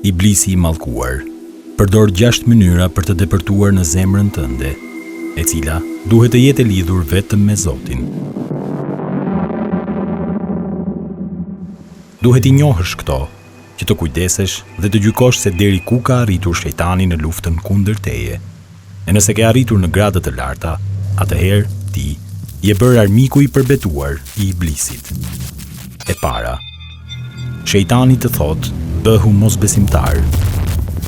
Iblisi i mallkuar përdor gjashtë mënyra për të depërtuar në zemrën tënde, e cila duhet të jetë e lidhur vetëm me Zotin. Duhet t'i njohësh këto, që të kujdesesh dhe të gjykosh se deri ku ka arritur shejtani në luftën kundër teje. E nëse ke arritur në grada të larta, atëherë ti je bërë armiku i përbetuar i Iblisit. E para, shejtani të thotë bëhu mosbesimtar.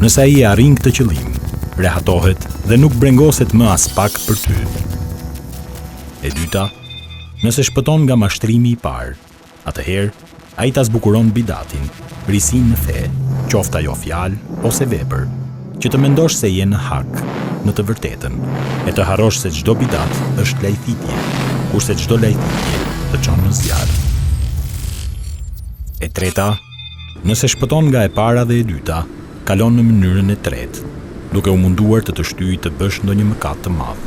Nëse ai e arrin këtë qëllim, rehatohet dhe nuk brengoset më aspak për ty. E dyta, nëse shpëton nga mashtrimi i parë, Atëherë, ai ta zbukuron bidatin, risinë në fe, qoftë ajo fjalë ose vepër, që të mendosh se je në hak, në të vërtetën, e të harrosh se çdo bidat është lajthitje, kurse çdo lajthitje të çon në zjarr. E treta, nëse shpëton nga e para dhe e dyta, kalon në mënyrën e tretë, duke u munduar të të shtyjë të bësh ndonjë mëkat të madh.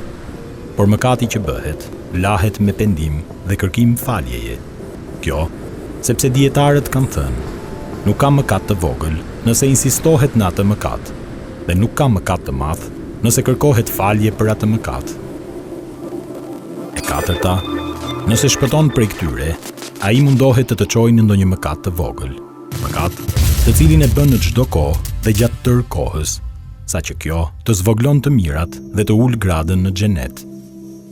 Por mëkati që bëhet, lahet me pendim dhe kërkim faljeje. Kjo, sepse dijetarët kanë thënë, Nuk ka mëkat të vogël, nëse insistohet në atë mëkat, dhe nuk ka mëkat të madh, nëse kërkohet falje për atë mëkat. E katërta, nëse shpëton prej këtyre, ai mundohet të të çojë në ndonjë mëkat të vogël, mëkat, të cilin e bën në çdo kohë dhe gjatë tërë kohës, saqë kjo të zvogëlon të mirat dhe të ul gradën në xhenet.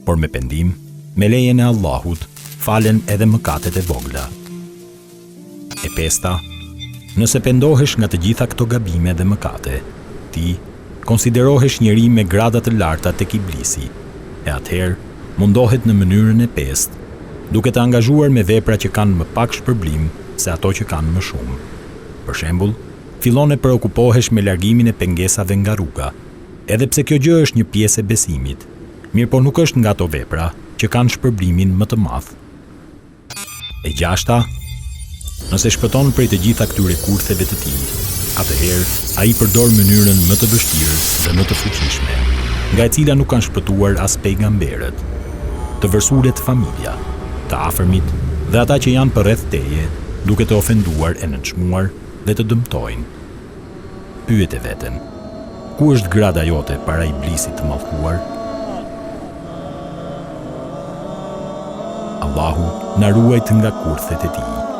Por me pendim, me lejen e Allahut, falen edhe mëkatet e vogla. E pesta, nëse pendohesh nga të gjitha këto gabime dhe mëkate, ti konsiderohesh njeri me grada të larta tek Iblisi, e atëherë mundohet në mënyrën e pestë, duke të angazhuar me vepra që kanë më pak shpërblim se ato që kanë më shumë. Për shembull, fillon e preokupohesh me largimin e pengesave nga rruga, edhe pse kjo gjë është një pjesë e besimit, mirëpo nuk është nga ato vepra që kanë shpërblimin më të madh. E gjashta, nëse shpëton prej të gjitha këtyre kurtheve të tij, atëherë ai përdor mënyrën më të vështirë dhe më të fuqishme, nga e cila nuk kanë shpëtuar as pejgamberët, të vërsulet familja, të afërmit dhe ata që janë përreth teje, duke të ofenduar e nënçmuar dhe të dëmtojnë. Pyete veten, ku është grada jote para Iblisit të mallkuar? Allahu na ruajt nga kurthet e tij.